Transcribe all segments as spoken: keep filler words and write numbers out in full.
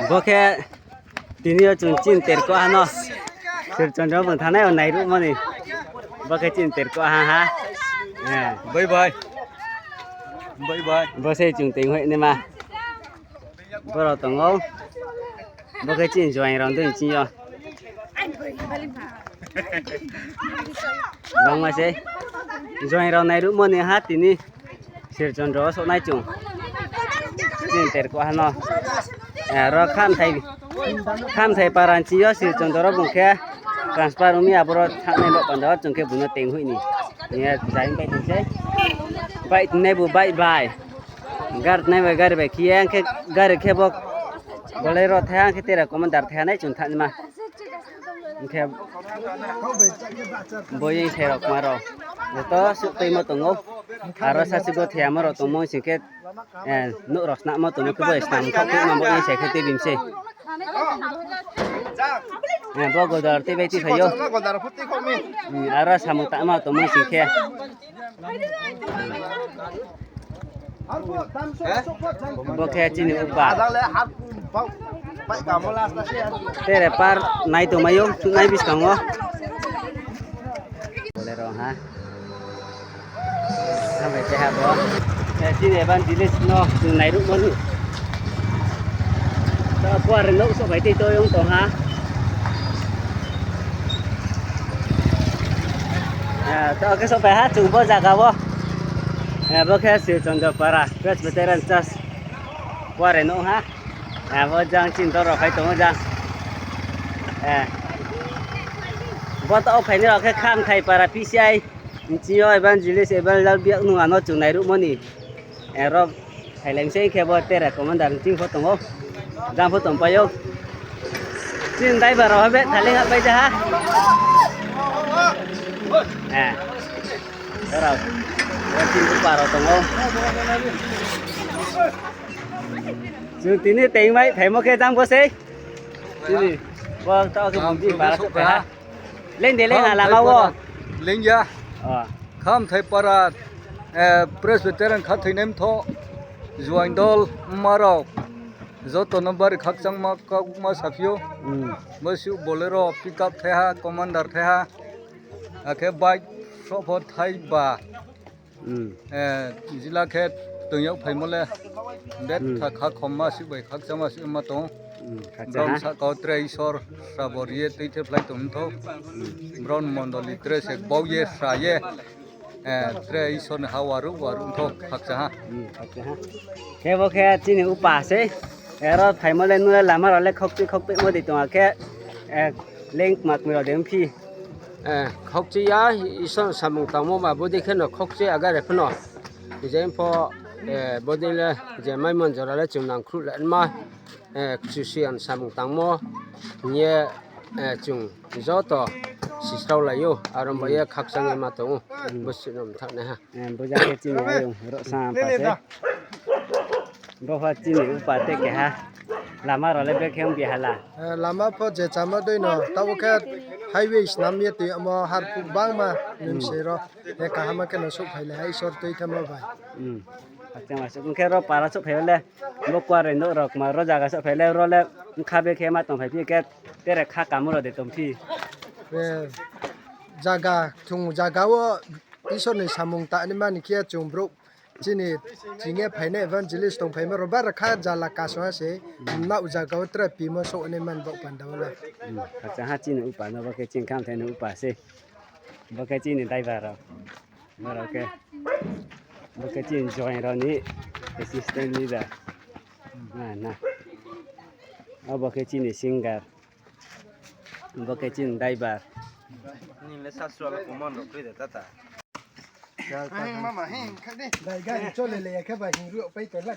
Bo khe tini yo chung chini terko ha no. Sir Chandra bung thanai yo nairuhmo ni. Bo khe chini terko ha ha. Bye bye. Bye bye. Bo se chung teng hoih naima. Borao tong ou. Bo khe chini joaing rao dei chini yo. Bangma se. Joaing rao nairuhmo ni ha tini. Sir Chandra wo souhnai chung. Chini terko ha no. Ro khamthai, khamthai para ni chini yo Sir Chandra bung khe transfer ong mi aboro thanngnai bo panda wo chung khe bung no teng hoih ni. Hing ye jai bai tong se. Bai tongnai bu bai bai. Gari tongnai bai gari bai khe ye, hing khe gari khe bo Bolero thaiha, hing khe tera commander thaiha nai chung thanngnaima. Hing khe bo ye sai rao kma rao joto suh tuimo tong ou. Aro sasi go thaiha mo rao tongmo sing khe, nouh rao snamo tongmo khe bo ye snam khaoh khe ma bo ye sai khe tuibim se. Bo godar tei bai tuiphai ou. Aro samung tangma tongmo sing khe. Bo khe chini upa. Tere par nai tongmai ou, thungnai buskang wo. Bolero ha. Hambai keha bo. Chini evangelist no chung nairuhmo ni. Taoh kuare nouh souhphai tei toi ong tong ha. Taoh khe souhphai ha chung bo zaga wo. Bo khe Sir Chandra Para Presbyterian Church. Kuare nouh ha. Bo jang chini dol rao phai tong ou jang. Bo taoh phainai rao khe Khamthai Para P C I. Chini yo evangelist Evan Lal Biak nung ano chung nairuhmo ni. Ro phailai mi se khe bo tere commander ching pho tong ou. Jang pho tongpai ou. Chini driver rao ha be thaling ha pai ja ha. Rao. Chini upa rao tong ou. Chung tini tengmai phaimo khe jang bo sei. Chini. Bo taoh khe bung di para souhphai ha. Leng de leng ha lama wo. Leng ya. Khamthai Para, Presbyterian khathoinai mtho, juaing dol, mma rao, joto no bari khakchangma kauma saphi ou. Bo suh Bolero pickup thaiha, commander thaiha, akhe bike sroh pho thai ba. Jila khe tong yag phaimo le, betha khakhomma suh bai khakchangma suh ma tong. Brao sahka wo tre Isor srabo ri ye tuithephlai tong mthou. Brao ni mondoli tre se bau ye sra ye, tre Isor ni ha waruh waruh mthou khakchang ha. Khe bo khe chini upa sei. Aro phaimo le nung le lama rao le khokchi khokpehmo dei tong akhe, leng kma kmi rao de mphi. Khokchi ya, Isor samung tangmo ba bodei khe no khokchi agare phano. Je pho, bodei le je maimon jora le chung nangkhruh le ma, Kchusoyang samung tangmo hing ye, chung joto sisrao lai ou, aro ba ye khakchang ye ma tong ou, bo suh no mthaoh nai ha. Bo jang khe chini ayong rao sa pa se. Bo pha chini upa te keha. Lama rao le brekhe ong bi hala. Lama pho je chama dei no, taoh khe highway snam ye tui amo harphuh bangma nimsei ro. Kaham khe no souhphai le ha Isor tuithemo bai. Khakchangma se ong khe ro para souhphai le, bo kuare nouh rao kma ro zaga souhphai le, ro le bkha bekhe ma tongphai phi khe, tere kha kamo rao de tongphi. Zaga, chung zaga wo Isor ni samung tangnaima ni khe chung brouh chini, chini phainai evangelist tongphaimo rao bara kha jala kaso ha se, mnaoh zaga wo tre pimo souh nai man baoh panda wo le. Khakchang ha chini upa no, bo khe chini Khamthai ni upa se. Bo khe chini driver rao. Bo rao khe, bo khe chini joaing rao ni assistant leader. Abo khe chini singer. Bo khe chini driver. Nini le sasro le command rao kroi de tata. Dai gari chole le ya khe ba hing ruh pai to la.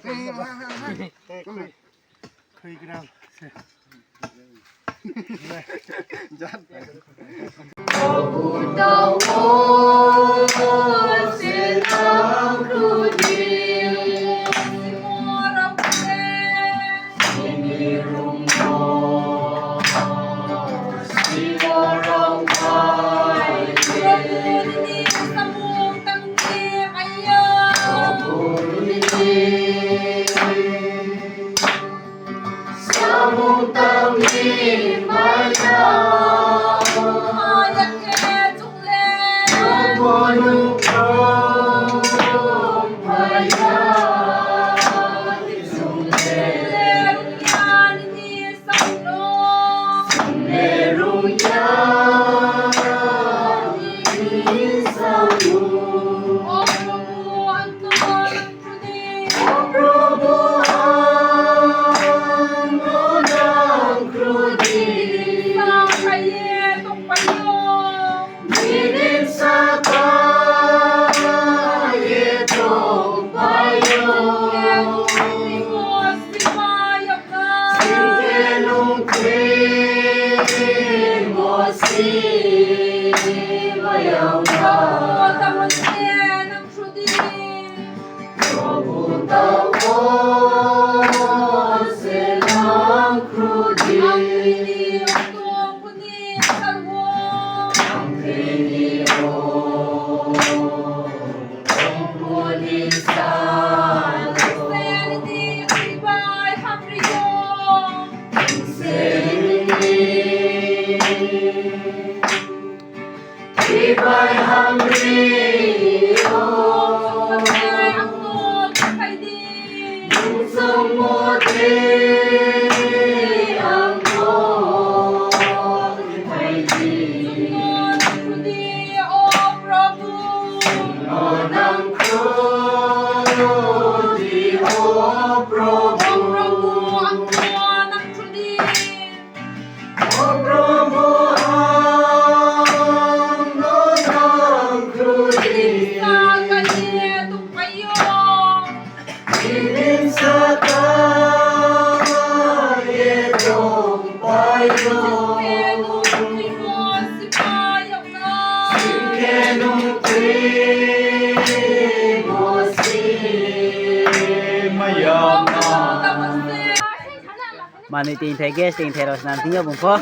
Manoi tingthai, gas tingthai rao snam thing yo bung pho.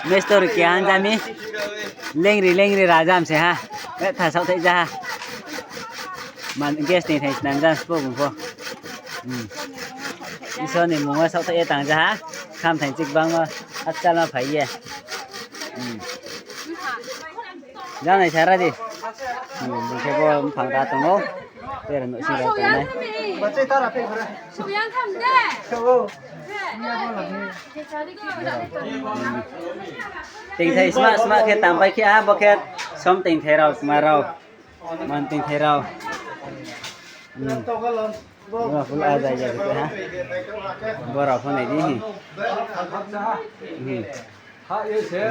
Mestor keha hanja mi. Lengri lengri rajam se ha. Betha saohthaih ja ha. Man gas tingthai snam ja spo bung pho. Hmm. Isor ni mmung wo saohthaih ye tang ja ha. Khamthai chikbangma hakchal ma phai ye. Hmm. Janai sara di. Hmm, bung khe bo mphang ra tong ou. Tera nouhsing rao tongnai. Tingthai sma sma khe tangpai khe ha, bo khe som tingthai rao, sma rao, man tingthai rao. Hmm. Bo full a jai jai khe ha. Bo rao pho nai di hi. Hmm. Ha ye se,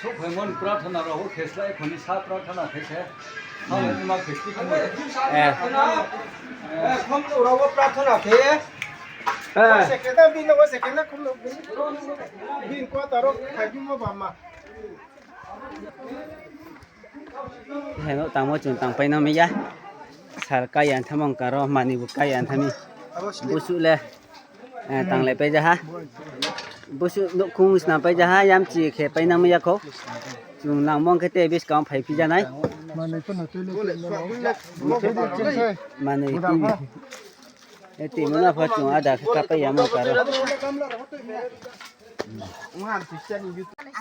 souhphaimo ni prathana rao khe slái khoni sa prathana khe se. Ha ye ma khe ti khoni. Eh. Eh, khom to rao prathana khe. Eh. Second, bini, second, khom to bini. Bini quarter rao phai bini ma ba ma. Heno tangmo chung tangpai nang mi ya. Sal kaya thamong karo, mani bu kaya thami. Busuh le, eh, tanglai pai ja ha. Busuh nouhkhong snam pai ja ha, yamchi khe pai nang mi ya kho. Chung nangmo khe te buskang phai phi ja nai. Manoi ti. E ti mona pho chung ada khe kapai yamo karo.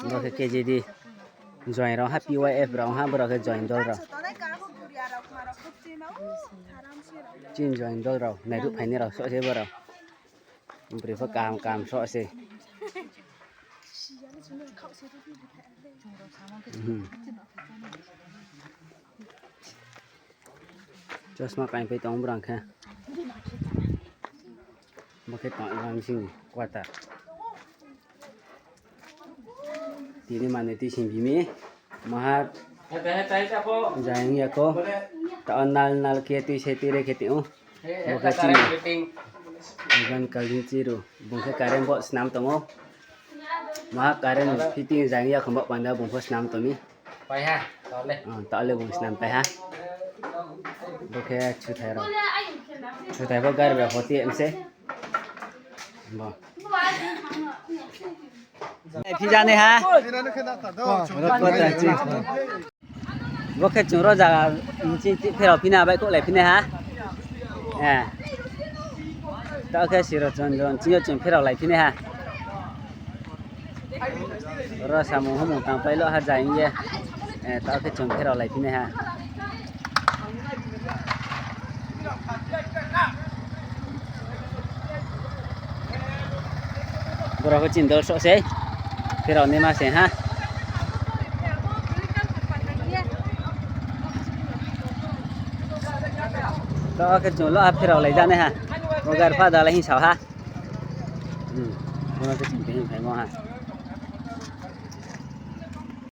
Bo khe K J D. Join rao ha, P Y F rao ha, borao khe join dol rao. Chini join dol rao, nairuh phainai rao soh se borao. Bri pho kaham kaham soh se. Hmm. Chosma kaingpai tong brang khe. Bo khe tong ibang sini quarter. Tini manoi ti sing bimi. Maha jang ya kho. Ta nal nal khe tui se tui re khe tong ou. Bo khe chini. Iban kalin chiru. Bung khe current bo snam tong ou. Maha current fitting jang ya kho bo panda bung pho snam tong mi. Pai ha, tao le. Oh, tao le bung snam pai ha. Bo khe chuthai rao. Chuthai bo gari rao hoti mse. Bo. Phi ja ni ha. Bo khe chung ro jaga, nching ti pherao phi na bai kouhlai phi nai ha. Eh. Tao khe siro chon ro nching yo chung pherao lai phi nai ha. Oro samung humung tangpai lo ha jai ye. Taoh khe chung pherao laiphi nai ha. Boro khe chini dol soh sei. Pherao naima se ha. Taoh khe chung lo ha pherao lai ja nai ha. O gar pha da lai hing sao ha. Bono khe chung tini phaimo ha.